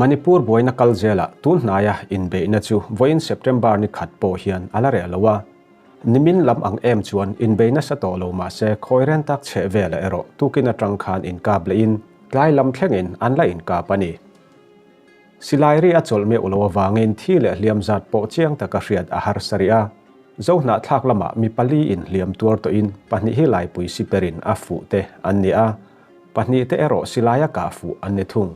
Manipur buaina kal zelah tun hnaia inbeihna chu vawiin September ni khat pawh hian a la reh lo a. Nimin lam ang em chuan inbei nasa tawh lo mah se khawi ren tak chheh velah erawh tukin atang khan inkap lehin tlai lam thlengin an la inkap a ni. Silai ri a chawlh meuh lo avangin thi leh hliam zat pawh chiang taka hriat a harsa rih a. Zohnahthlak lamah mi pali in hliam tuar tawhin pahnih hi laipui siperin a fuh te an ni a, pahnih te erawh silaia kah fuh an ni thung.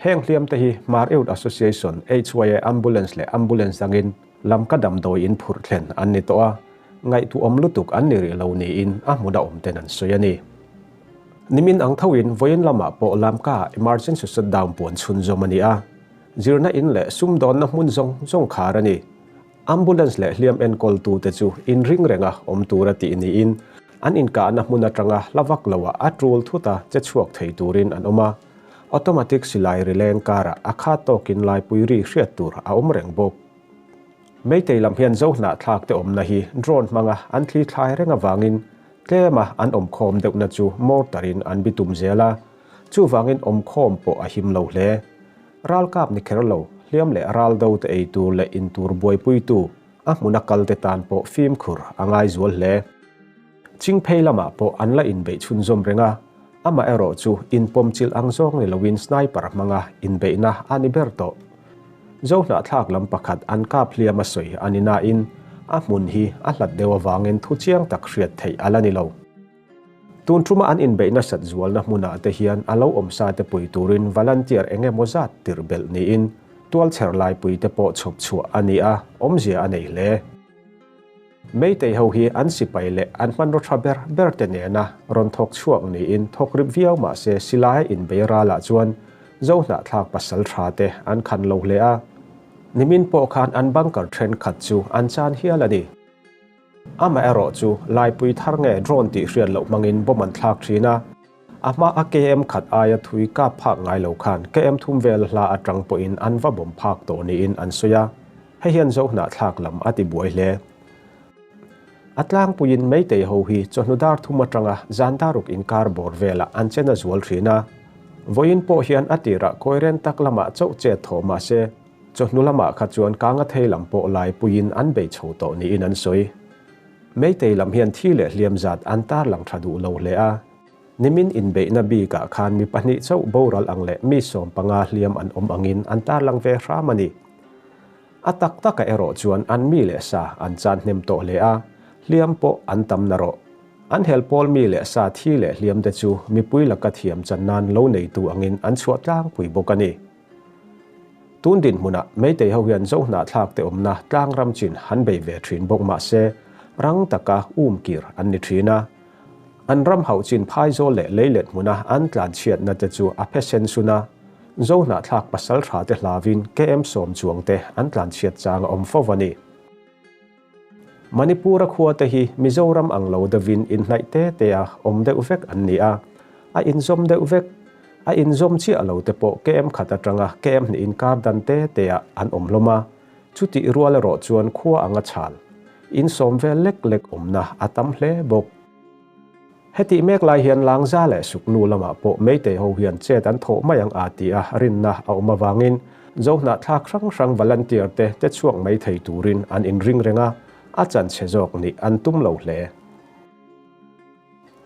Heng hliam te hi Hmar Youth Association, HYA, Ambulance leh Ambulance dangin Lamka damdawi in phurh thlen an ni tawh a, ngaihtuahawm lutuk an ni rih lo niin a hmuna awm ten an sawi a ni. Nimin ang thoin vawiin lamah pawh Lamka emergency shutdown puan chhunzawm a ni a, zirna in leh sumdawnna hmun zawng zawng khar a ni. Ambulance leh hliam enkawltute chu inring renga awm tura tih niin an inkahna hmun atanga hla vak loah a tul thuta che chhuak thei turin an awm a, automatic silai rileng karah a khat tawkin laipui ri hriat tur a awm reng bawk. Meitei lam hian Zohnahthlak te awmna hi drone hmanga an thli thlai reng avangin tlema an awmkhawm deuhna chu mortar in an bitum zel a, chuvangin awmkhawm pawh a him lo hle. Ralkap ni kher lo, hliam leh ral do te ei tur leh in tur buaipuitu a hmuna kal te tan pawh fimkhur a ngai zual hle. Chingphei lamah pawh an la inbeih chhunzawm reng a, amaherawh chu inpawmchilh ang zawng ni loin sniper hmanga inbeihna a ni ber tawh. Zohnahthlak lam pakhat an kap hliam a sawi a ni nain a hmun hi a hlat deuh avangin thu chiang tak hriat theih a la ni lo. Tun thuma an inbeih nasat zualna hmunah te hian a lo awmsa te pui turin volunteer eng emaw zat tirh belh niin tualchher laipui te pawh chhawp chhuah a ni a, awmzia a nei hle. Meitei ho hi an sipai leh an hmanraw tha ber ber te nena rawn thawk chhuak niin thawk rip viau mah se silai inbei ralah chuan Zohnahthlak pasal tha te an khan lo hle a, nimin pawh khan an bunker thenkhat chu an chan hial a ni. Amaherawh chu laipui thar nge drone tih hriat loh hmangin bomb an thlak thin a, a hma a KM khat aia thui kap phak ngai lo khan KM thum vel hla atang pawhin an va bomb phak tawh niin an sawi a, hei hian Zohnah thlak lam a ti buai hle. A tlangpuiin Meitei ho hi chawhnu dar thum atanga zan daruk inkar bawr velah an chen a zual thin a, vawiin pawh hian a tirah kawiren tak lamah chauh chet thaw mahse, Chawhnu lamah kha chuan kanga thei lam pawh laipuiin an bei chho tawh niin an sawi. Meitei lam hian thi leh hliam zat an tarlang tha duh lo hle a. Nimin inbeihna bikah khan mi pahnih chauh boral ang leh mi 15 hliam an awm angin an tarlang ve hram a ni. A tak takah erawh chuan an mi leh sa an chan hnem tawh hle a, hliam pawh an tam narawh. An hel pawl mi leh sa thi leh hliamte chu mipui laka thiam chan nan lo neitu angin an chhuah tlangpui bawk a ni. Tun dinhmunah Meitei ho hian Zohnahthlak te awmna tlang ram chin han bei ve thin bawk mah se, rang taka um kir an ni thin a. An ram hauh chin phaizawl leh leilet hmuna an tlanchhiatna te chu a phe sen sun a. Zohnahthlak pasal tha te hlauin KM 10 chuang te an tlanchhiat chang a awm fo a ni. Manipur-a khua te hi Mizoram ang lo deuhin inhnaih te te a awm deuh vek an ni a, a inzawm deuh vek. A inzawm chiah lo te pawh KM khat atanga KM hnih inkar dan te te ah an awm hlawm a, chutih rual erawh chuan khua anga chhal, insawm vel lek lek awmna a tam hle bawk. Hetih mek lai hian Langza leh Suknu lamah pawh Meitei ho hian chet an thawh mai ang a ti a rinna a awm avangin Zohnahthlak hrang hrang volunteer te te chhuak mai thei turin an inring reng a, a chanchhe zawk nih an tum lo hle.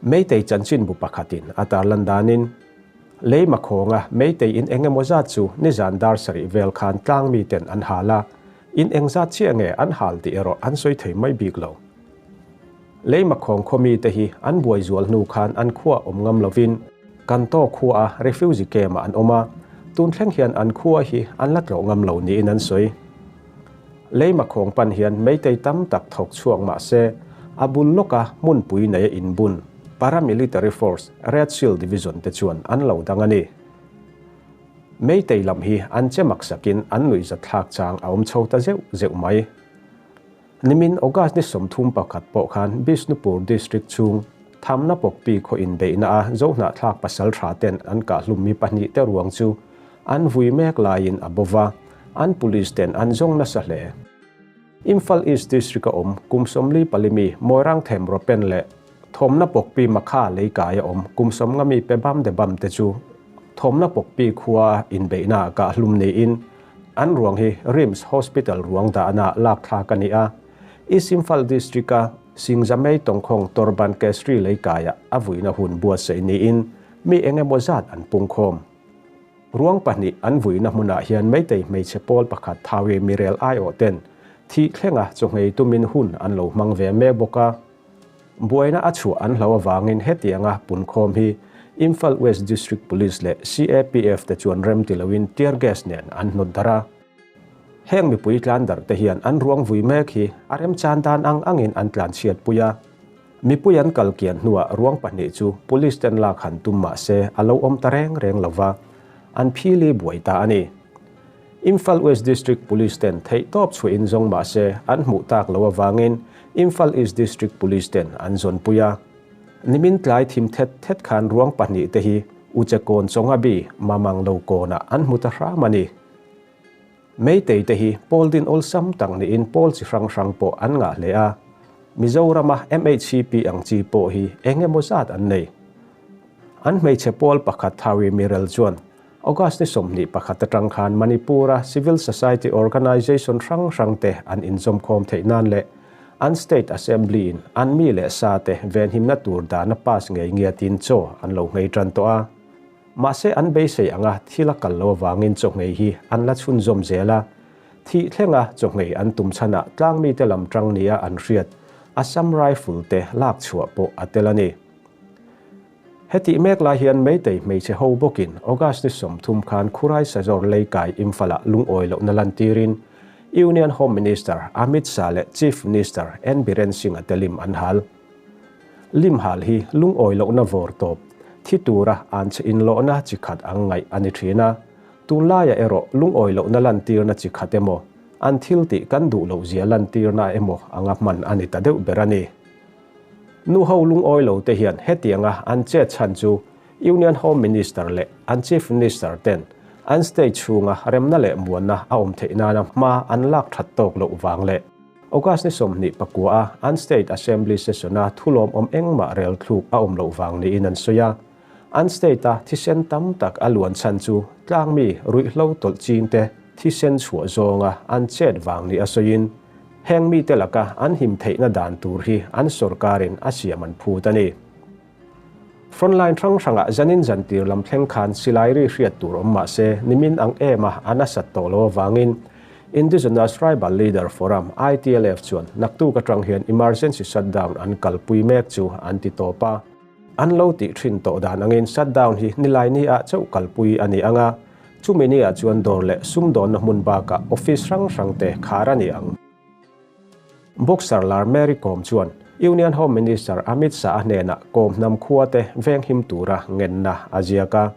Meitei chanchinbu pakhatin a tarlan danin, Lei makhawnga Meitei in eng emaw zat chu nizan dar sarih vel khan tlang miten an hal a, in eng zat chiah nge an hal tih erawh an sawi thei mai bik lo. Lei makhawng khaw mite hi an buai zual hnu khan an khua awm ngam lovin Kanto khua refugee camp ah an awm a, tun thleng hian an khua hi an la tlawh ngam lo niin an sawi. Lei makhawng pan hian meitei tam tak thawk chhuak mah se a bul lawka hmunpui nei a inbun paramilitary force Red Shield Division te chuan an lo dang a ni. Meitei lam hi an che maksakin an nuihzatthlak chang a awm chho ta zeuh zeuh mai. Nimin August ni 31 pawh khan Bishnupur District chhung Thamna Pawkpi khaw inbeihna a Zohnahthlak pasal tha ten an kahhlum mi pahnih te ruang chu an vui mek laiin a bo va, an police ten an zawng nasa hle. Imphal East District a awm kum 44 mi Moirang Them Ropen leh Thawmna Pawkpi Makha leikai a awm kum 50 mi Pebam Debam te chu. Thawmna Pawkpi khua inbeihnaah kahhlum niin an ruang hi RIMS Hospital ruang dahnaah lak thlak a ni a. East Imphal District-a Singzamei Tawngkhawng Torban Kesri leikaiah a vuina hun buatsaih niin mi eng emaw zat an pungkhawm. Ruang pahnih an vuina hmunah hian Meitei hmeichhe pawl pakhat Thawi Mirel aiawh ten thih thlenga chawhngei tumin hun an lo hmang ve mek bawk a. Buaina a chhuah an hlo avangin hetianga punkhawm hi Imphal West District Police leh CAPF te chuan rem ti loin tear gas nen an hnawt darh a. Heng mipui tlan darh te hian an ruang vui mek hi a remchan dan ang angin an tlan chhiat pui a. Mipui an kal kian hnuah ruang pahnih chu Police ten lak han tum mah se a lo awm ta reng reng lo va, an phili buai ta a ni. Imphal West District Police ten theihtawp chhuahin zawng mah se an hmuh tak lo avangin Imphal East District Police ten an zawnpui a. Nimin tlai thim thet thet khan ruang pahnih te hi Uchekawn Chawngabi Mamang lo kawnah an hmu ta hram a ni. Meitei te hi pawl din awlsam tak niin pawl chi hrang hrang pawh an ngah hle a. Mizorama MHCP ang chi pawh hi eng emaw zat an nei. An hmeichhe pawl pakhat Thawi Mirel chuan August ni 21 atang khan Manipur-a civil society organisation hrang hrang te an inzawmkhawm theih nan leh an state assembly-in an mi leh sa te venhimna tur dana pass ngei ngiatin chaw an lo nghei tan tawh a. Mahse an beisei anga thil a kal lo avangin chaw nghei hi an la chhunzawm zel a. Thih thlenga chaw nghei an tum chhanah tlangmite lam tang nia an hriat Assam Rifle te lak chhuah pawh a tel a ni. Hetih mek lai hian Meitei hmeichhe ho bawkin August ni 30 khan Khurai Sajor leikai Imphal-ah lungawi lohna lantirin Union Home Minister Amit Shah leh Chief Minister N Biren Singh-a te lim an hal. Lim hal hi lungawi lohna vawr tawp, thi tura an che inlawhna chi khat ang ngaih a ni thin a. Tunlaiah erawh lungawi lohna lantirna chi khat emaw, an thil tih kan duh lohzia lantirna emaw anga hman a ni ta deuh ber a ni. Nu ho lungawi lo te hian hetianga an chet chhan chu Union Home Minister leh an Chief Minister ten an state chhunga remna leh muanna a awm theih nana hma an lak that tawk loh vang leh August ni 29 a an state Assembly session-a thulawmawm engmah rel thluk a awm loh vang niin an sawi a. An state-a thisen tam tak a luan chhan chu tlangmi ruihhlo tawlh chingte thisen chhuah zawnga an chet vang ni a sawiin, heng mite laka an him theihna dan tur hi an sorkarin a siam an phut a ni. Frontline hrang hrangah zanin zantir lam thleng khan silai ri hriat tur awm mah se nimin ang ema a nasat tawh lo avangin Indigenous Tribal Leader Forum, ITLF, chuan naktuk atang hian emergency shutdown an kalpui mek chu an ti tawp a. An lo tih thin tawh dan angin shutdown hi Nilaini ah chauh kalpui a ni ang a, chumi ni ah chuan dawr leh sumdawnna hmun bakah office hrang hrang te khar a ni ang. Boxer lar Mary Kom chuan Union Home Minister Amit Shah a hnenah Kom hnam khua te venghim tura ngenna a ziak a.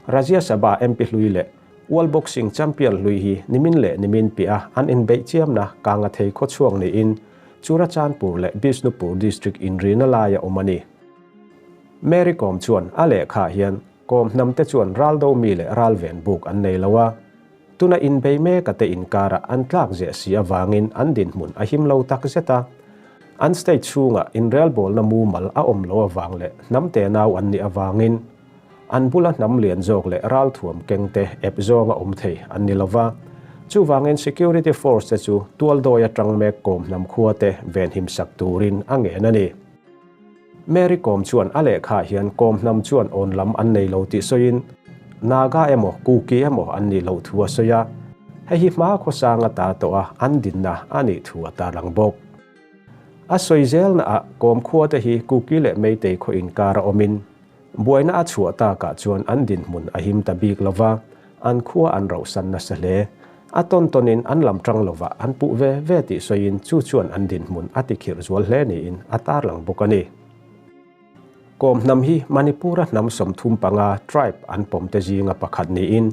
Rajya Sabha MP hlui leh World Boxing Champion hlui hi nimin leh nimin piah a an inbeih chiamna kanga thei khawchhuak niin Churachandpur leh Bishnupur District inrina laia awm a ni. Mary Kom chuan a lehkhaah hian Kom hnamte chuan raldo mi leh ralven buk an nei lo a, tuna inbei meka te inkarah an tlak zeh si avangin an dinhmun a him lo tak zet a. An state chhungah inrelbawlna mumal a awm lo avang leh hnam tenau an nih avangin An bula hnam lian zawk leh ralthuam kengte ep zawnga awm thei an ni lova, chuvangin security force te chu tualdawi atang mek kawm hnam khua te venhim sak turin a ngen a ni. Mary Kom chuan a lehkhaah hian kawm hnam chuan awn lam an nei lo tih sawiin, Naga emaw Kuki emaw an nih loh thu a sawi a, hei hi hma khawsang ata tawh a an dinna a nih thu a tarlang bawk. A sawi zelnaah kawm khua te hi Kuki leh Meitei khaw inkar a awmin, Buaina a chhuah takah chuan an dinhmun a him ta bik lova, an khua an rauhsan nasa hle. A tawn tawnin an lam tang lova an puh ve ve tih sawiin chu chuan an dinhmun a tikhirh zual hle niin a tarlang bawk a ni. Kawm hnam hi Manipur-a hnam 35 tribe an pawm te zinga pakhat niin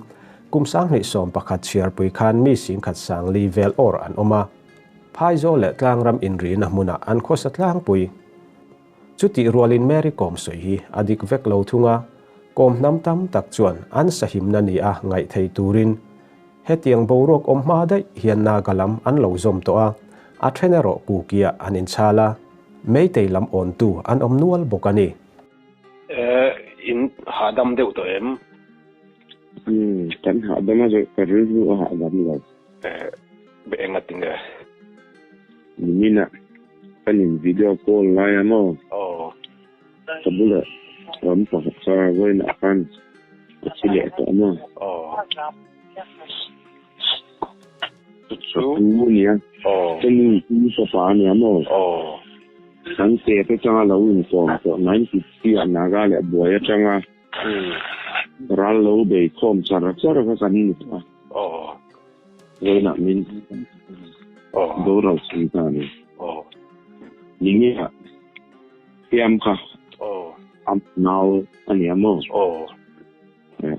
kum 2011 chhiarpui khan mi 10,004 vel awr an awm a. Phaizawl leh tlangram inrina hmunah an khawsa tlangpui. Chutih rualin Mary kawm sawi hi a dik vek lo thung a, kawm hnam tam tak chuan an sahimna ni a ngaih thei turin hetiang boruak awm hma daih hian Naga lam an lo zawm tawh a, a then erawh Kuki-ah an inchhal a, Meitei lam awntu an awm nual bawk a ni. In hahdam deuh tawh em? Umm, kan hahdam a zawh ka rilru a hahdam lo. Eh, be enga tinge? Nimin ah kan in video call lai a maw? Aw. Ka bulah ram pakhat kha vawiin ah khan a thi leh tawh a maw? Aw. Ka pu a nia. Aw. Ka nu pu fapa a nia maw? Aw. Kan tet atanga lo inkawm tawh 950 ah Naga leh buai atanga ral lo bei khawm char char kha kan ni tawh a. Aw. Vawiinah min boral chhung ta a ni. Aw. Ni nge ah Siam kha Aw. a nau a nia maw? Aw.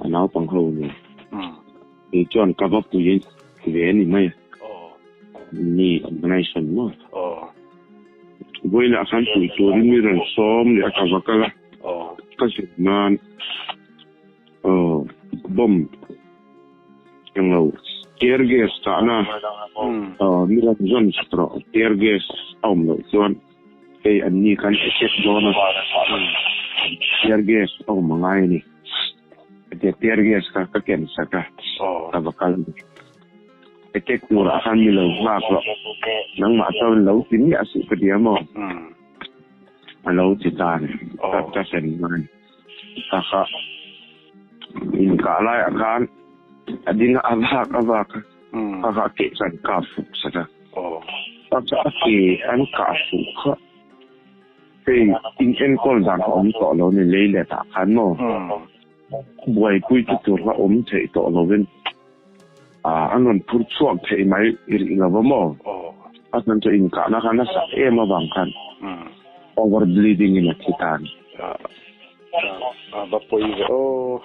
A naupang ho a nia. Kei chuan ka va pui ve a ni mai a. Ni organisation maw? Vawiinah khan pui turin mi rawn sawm leh a ka va kal a. Ka zir nan bomb englo tear gas tahna mi rawn zawn sak rawh tear gas a awm loh chuan Hei an ni khan attack dawn a, tear gas a awm a ngai a ni. Hetia tear gas kha ka ken sak a, ka va kal a ni. Attack turah khan mi lo nghak rawh, nangmah chuan lo ti miah suh ka ti a maw? A lo ti ta a ni, ka hren ngai. Ka kha inkah laiah khan a ding a, a vak a vak a. A kha keh chuan kap fuk sak a. A kha a ke an kah fuh kha hei in enkawl dan kha awm tawh lo ni lei let ah khan maw buaipui tu tur kha awm theih tawh lo in an rawn phur chhuak theih mai rih lo va maw a chhan chu inkahna kha nasa em avang khan over bleeding in a thi ta a ni. A va pawi ve aw.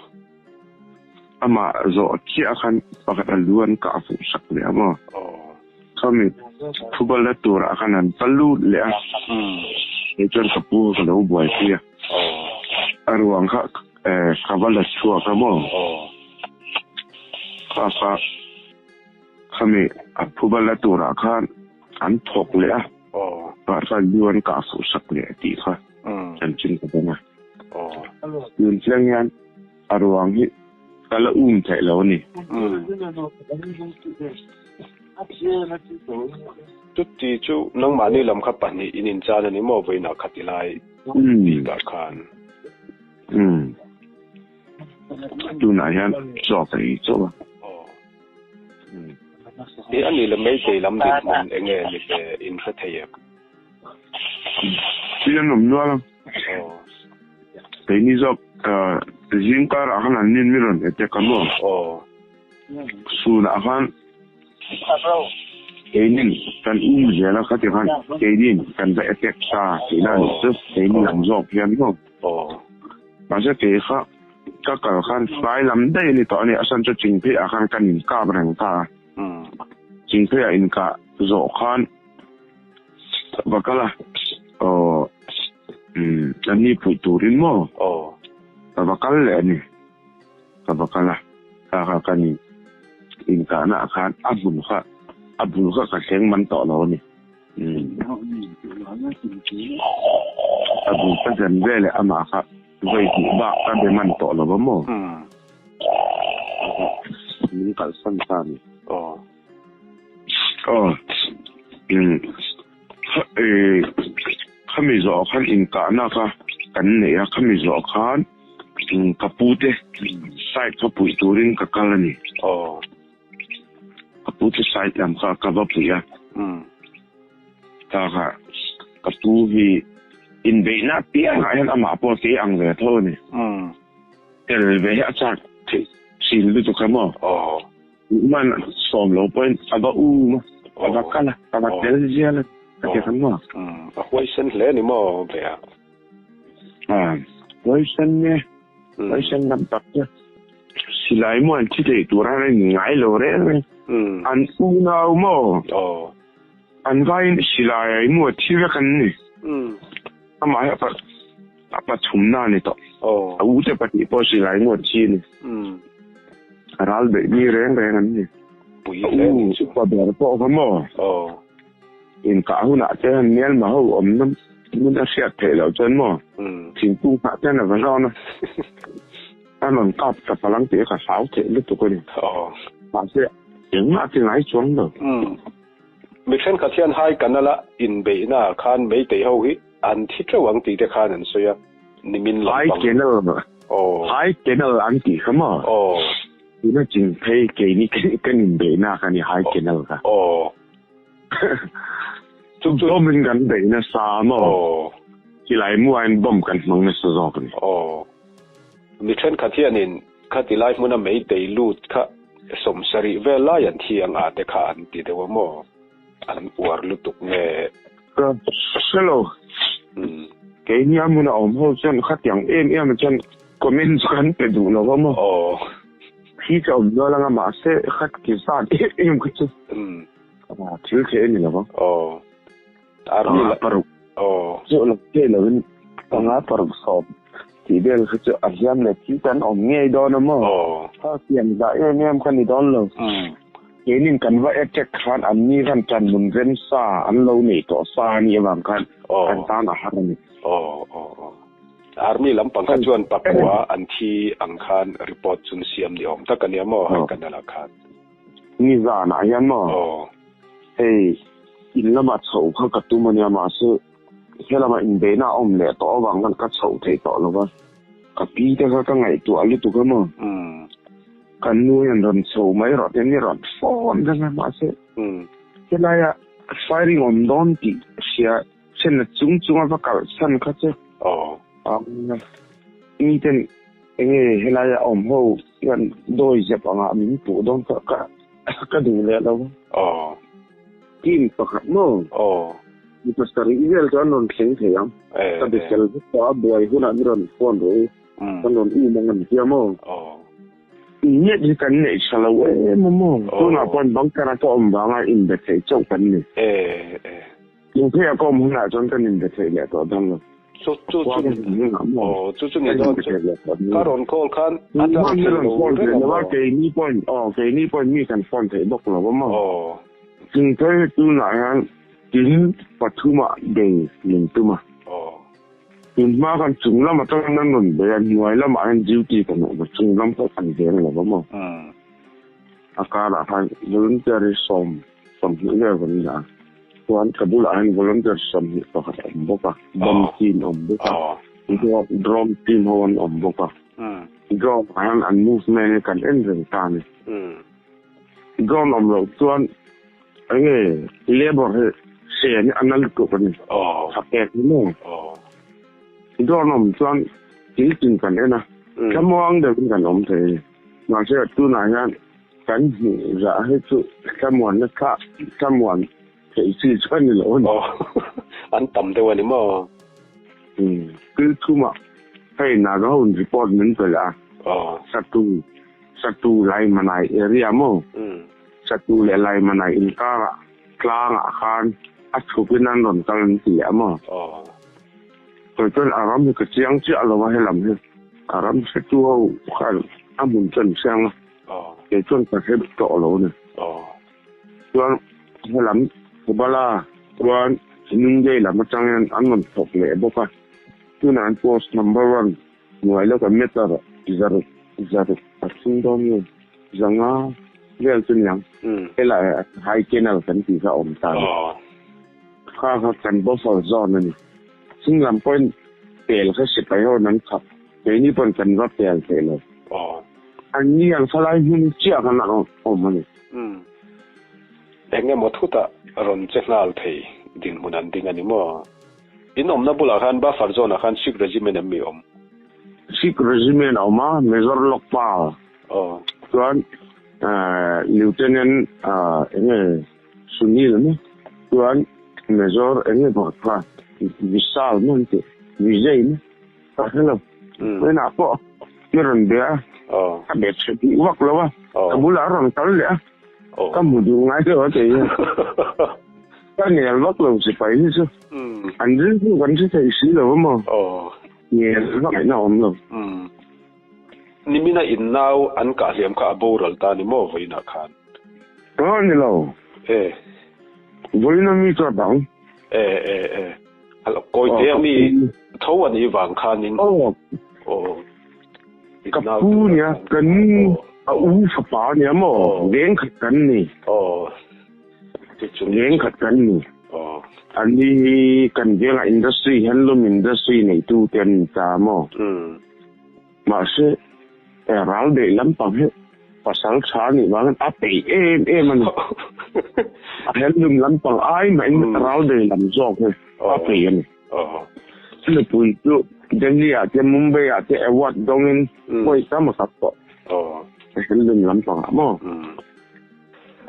Amah zawh chiah khan pakhat a lu an kah fuh sak leh a maw? Khami thubal la turah khan an pa lut leh a, kei chuan ka pu kha ka lo buaipui a, a ruang kha ka va la chhuak a maw? Kha kha khami a thubal la turah khan an thawk leh a, pakhat khan lu an kah fuh sak leh tih kha chanchin ka dawng a. Tun chiang hian A ruang hi ka la um theih lo a ni. Chuti chu nangmahni lam kha pahnih in inchan a ni maw vawiinah kha ti lai bikah khan? Umm. Tunah hian chaw ka ei chauh a. Aw. Hi a nih le Meitei lam dinhmun eng nge ni ve in hre thei em? Thil an awm nual ang. Keini zawk zing karah khan an nin mi rawn attack a maw? Sunah khan keinin kan um zel a khati khan keinin kan va attack ta tihna a nih chu keini lam zawk hian maw? Mahse kei kha ka kal khan tlai lam daih a ni tawh a ni a chhan chu Chingpheiah khan kan inkap reng ta a. Chingpheiah inkah zawh khan Va kal a, aw umm an ni phuih turin maw? Aw. Ka va kal leh a ni. Ka va kal a, kha kha kan inkahna ah khan a hmun kha a bul kha ka thleng man tawh lo a ni. Umm a bul ka zan veleh amah kha vawi hnih bak ka be man tawh lo va maw? Min kalsan ta a ni. Aw. Aw khami zawh khan inkahna kha kan nei a, khami zawh khan ka pu te side kha puih turin ka kal a ni. Aw. Ka pu te side lam kha ka va puih a. Ta kha ka pu hi inbeihna apiangah hian amah pawh kei ang ve tho a ni. Tel ve hi a chak theih thin lutuk a maw? Aw. Man sawm lo pawhin a va um a, a va kal a, a va tel zial a, ka ti khan maw? A huaisen hle a ni maw ve a? A, huaisen nge, huaisen lam tak chu. Silai maw an thi thei tur a in ngai lo reng reng. An unau maw? An vaiin silai maw thi vek an ni. Amah hi a pathumna a ni tawh. A ute pahnih pawh silai ngawt chi a ni. A ral beih mi reng reng an ni. A u upa ber pawh kha maw? Inkah hunah te han Myanmar ho awmna hmun a hriat theih loh chuan maw? Thingkung nghah ten a va zawn a. An rawn kap ta palang tih ka hlau theih lutuk a ni. Mahse, engmah ti ngai chuang lo. Mi thenkhat hian hai kanala inbeihna ah khan Meitei ho hi an thi teuh ang tih te khan an sawi a, nimin lam pang. Hai canal, hai canal an tih kha maw? Tuna chin phei keini kan inbeihna kha a ni hai canal kha. Chu chu bomb in kan beih nasa maw? Silai muain bomb kan hmang nasa zawk a ni. Mi thenkhat hianin khati lai hmuna meitei lut kha 70 vel lai an thi ang a te kha an ti deuh a maw? An uar lutuk nge? Ka hre lo. Keini a hmuna awm ho chuan khatiang em em chuan comment chu kan pe duh lo a maw? Thi chu a awm nual anga mahse khati zat em em kha chu thil theih a ni lo vang. Army la paruk chu lo thei lovin panga paruk sawm tih vel kha chu a hliam leh thil tan awm ngei dawn a maw? Kha siam zah em em kha ni dawn lo. Keinin kan va attack khan an ni khan tan mun rem sa an lo nei tawh sa a nih avang khan kan tan a har a ni. Army lampang kha chuan pakua an thi ang khan report chun siam ni awm tak a nia maw hai kan ala khan. Nizanah hian maw? Hei in lamah chhoh kha ka tum a nia mahse helamah inbeihna a awm leh tawh avang khan ka chhoh theih tawh lo va, ka pi te kha ka ngaihtuah lutuk a maw? Ka nu hian rawn chho mai rawh te ni rawn phone reng a mahse helaia firing awm dawn tih hria Chhenna chung chunga va kalh chhan kha chu miten enge helaia awm ho hian dawi zep angah min puh dawn kha ka ka duh leh lo. Team pakhat maw? Mi pasarih vel chu an rawn thleng thei ang. Ka be fel vek tawh a, buai hunah mi rawn phone rawh u. Kan rawn um ang an tia maw? Net hi kan neih tha lo em a maw? Tunah pawhin bunker a ka awm vanga inbe theih chauh kan ni. Inpheia ka awm hunah chuan kan inbe theih leh tawh dawn lo. Chu chu chu aw chu chu ni dawn chu ka rawn call khan a tlang thei lo reng a maw? Keini pawhin aw keini pawhin mi kan phone theih bawk lo a maw? Chungphei hi tunah hian tin pathumah bei min tum a. Tun hma khan chung lam atangin an rawn bei a, hnuai lamah hian duty kan awm a, chung lam pawh kan veng lo a maw? A karah khan volunteer hi 20 vel kan dah a, chuan ka bulah hian volunteer 21 a awm bawk a, bomb team a awm bawk a, drone team ho an awm bawk a, drone ah hian an movement hi kan en reng ta a ni. Drone awm loh chuan enge labour hi sen hi a na lutuk a ni, tha pek ni maw? Drone awm chuan thil tin kan en a, thlamuang deuhin kan awm thei a ni. Mahse tunah hian kan hmuh zah hi chu thlamuanna thlah thlamuan theih chi chu a ni lo a ni. Aw, an tam deuh a ni maw? Umm, thil thumah hei Naga ho in report min pe leh a, Satu, Satu Laimanai area maw? Satu leh Laimanai inkarah tlangah khan a chhupin an rawn kal an ti a maw? Kei chuan a ram hi ka chiang chiah lo a helam hi a ram hretu ho khan a hmun chu an hriang a kei chuan ka hre tawh lo a ni. Chuan helam Thubala chuan Nungdei lam atang hian an rawn thawk leh bawk a, tunah an post number one hnuai lawka meter 600 a thlung dawn nge 500 vel chu niang helai high canal kan tih kha a awm ta a ni. Kha kha kan buffer zone a ni. Chung lam pawhin pel kha sipai ho an khap, keini pawn kan va pel theih lo. An ni ang thalai hmun chiah khan a awm a ni. Eng emaw thutah rawn che nghal thei dinhmun an ding a ni maw? In awmna bulah khan buffer zone ah khan Sikh regiment em mi awm? Sikh regiment a awm a, Major Lokpal chuan Lieutenant eng nge? Sunil maw chuan Major eng nge pakhat kha Vishal maw an tih Vijay maw ka hre lo vawiinah pawh mi rawn be a ka be chhe duh vak lo a ka bulah a rawn kal leh a ka hmu duh ngai lo a kei hian ka nel vak lo sipai hi chu an rilru kan hre thei si lo a maw nel vak ngaihna a awm lo. Nimina in nau an kah hliam kha a boral ta ni maw vawiinah khan? Aw ni lo. E. Vawiin a mi chu a dang. E e e. Kawite a mi tho a nih vang khanin. Aw. Aw. Ka pu nia, ka nu a u fapa nia maw? Veng khat kan ni. Veng khat kan ni. An ni hi kan vengah industry, handloom industry neitu te an ni ta maw? Mahse, ral beih lampang hi pasal tha nih vangin a peih em em a ni. A handloom lampang ai mahin ral bei lam zawk hi a peih a ni. Nupui chu Delhi ah te Mumbai ah te award dawngin pawi tam a kap tawh. A handloom lampang ah maw?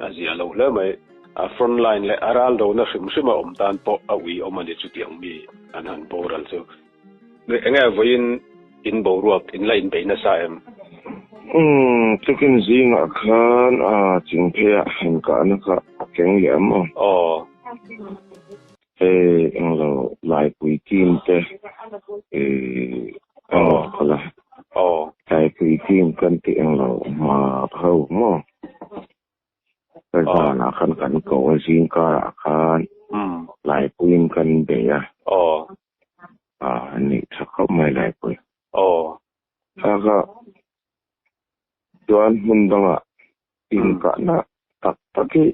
A zia lo hle mai. A front line leh a ral dona hrim hrim a awm tan pawh a ui awm a ni chutiang mi an han boral chu. Enge vawiin in boruak in la inbei nasa em? Umm, tukin zingah khan a chingpheiah han kahna kha a keng leh a maw? Aw. Hei englo Laipui team te ih englo kha la. Aw. Laipui team kan tih englo hma ho maw? Ka zanah khan kan ko a zingkarah khan Laipuiin kan bei a. Aw. A nih tha khawp mai Laipui. Aw. Kha kha chuan hmun dangah inkahna tak tak hi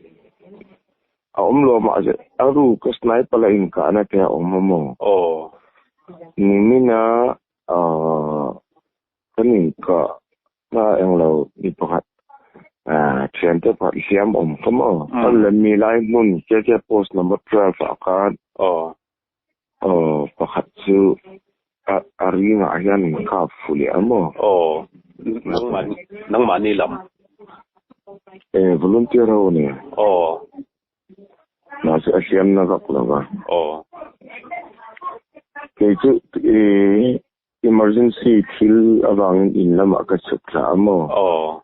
a awm lo mahse a ruk a sniper la inkahna te a awm a maw? Aw. Nimina aaa kan inkah na englo mi pakhat aaa thiante pakhat hliam awm kha maw? Kan lem mi lai hmun KK post number 12 ah khan Aw. Aw, pakhat chu a a ringah hian in kap fu leh a maw? Aw, nangmah nangmahni lam. E, volunteer ho a ni. Aw. Mahse a hliamna vak lo va. Aw. Kei chu i emergency thil avangin in lamah ka chhuk thla a maw? Aw.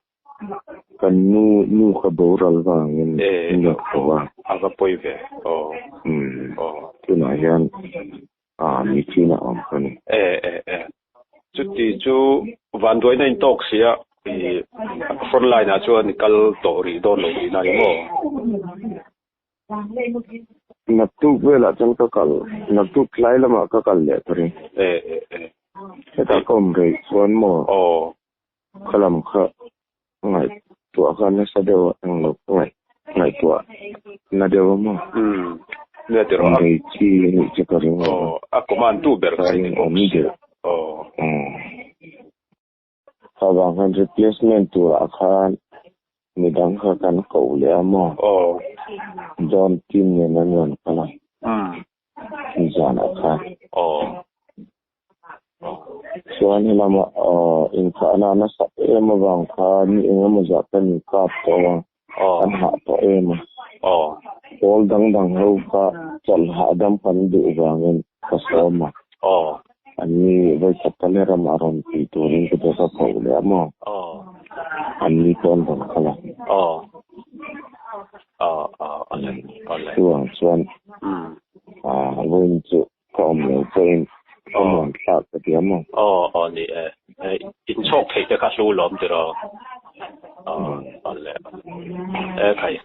Kan nu nu kha boral vangin in rawn ko a. A va pawi ve. Aw. Umm. Tunah hian ah mithin a awm ka ni. E e e. Chuti chu vanduaina in tawk sia i front line ah chuan i kal tawh rih dawn lo tihna ni maw? Naktuk velah chuan ka kal, naktuk tlai lamah ka kal leh ka ring. E e e. Hetah ka awm rei chuan maw? Aw. Kha lam kha ngaihtuah kha nasa deuh a englo ngaih ngaihtuah na deuh a maw? Umm nia ti rawh a. Rei chi a nih chu ka ring lo. Aw a command tu ber kha i ni bawk si. Aw. Umm kha vang khan replacement turah khan midang kha kan koh leh a maw? Aw. John team nen an rawn kal a. Umm. Zanah khan. Aw. Chuan helama inkhahna nasa em avang khan ni eng emaw zah kan inkap tawh a, kan hah tawh em a. Pawl dang dang ho kha chawlh hahdam kan duh vangin ka sawm a. An ni vawikhat tal he ramah rawn tih turin ka dawt a koh leh a maw? An ni pawh an rawn kal a. Chuvang chuan vawiin chu Ka awm lo pawhin ka muan thlak ka ti a maw? Aw aw ni e. In chhawk theih te kha hlu lawm tiraw? Aw aw le aw le. E khai.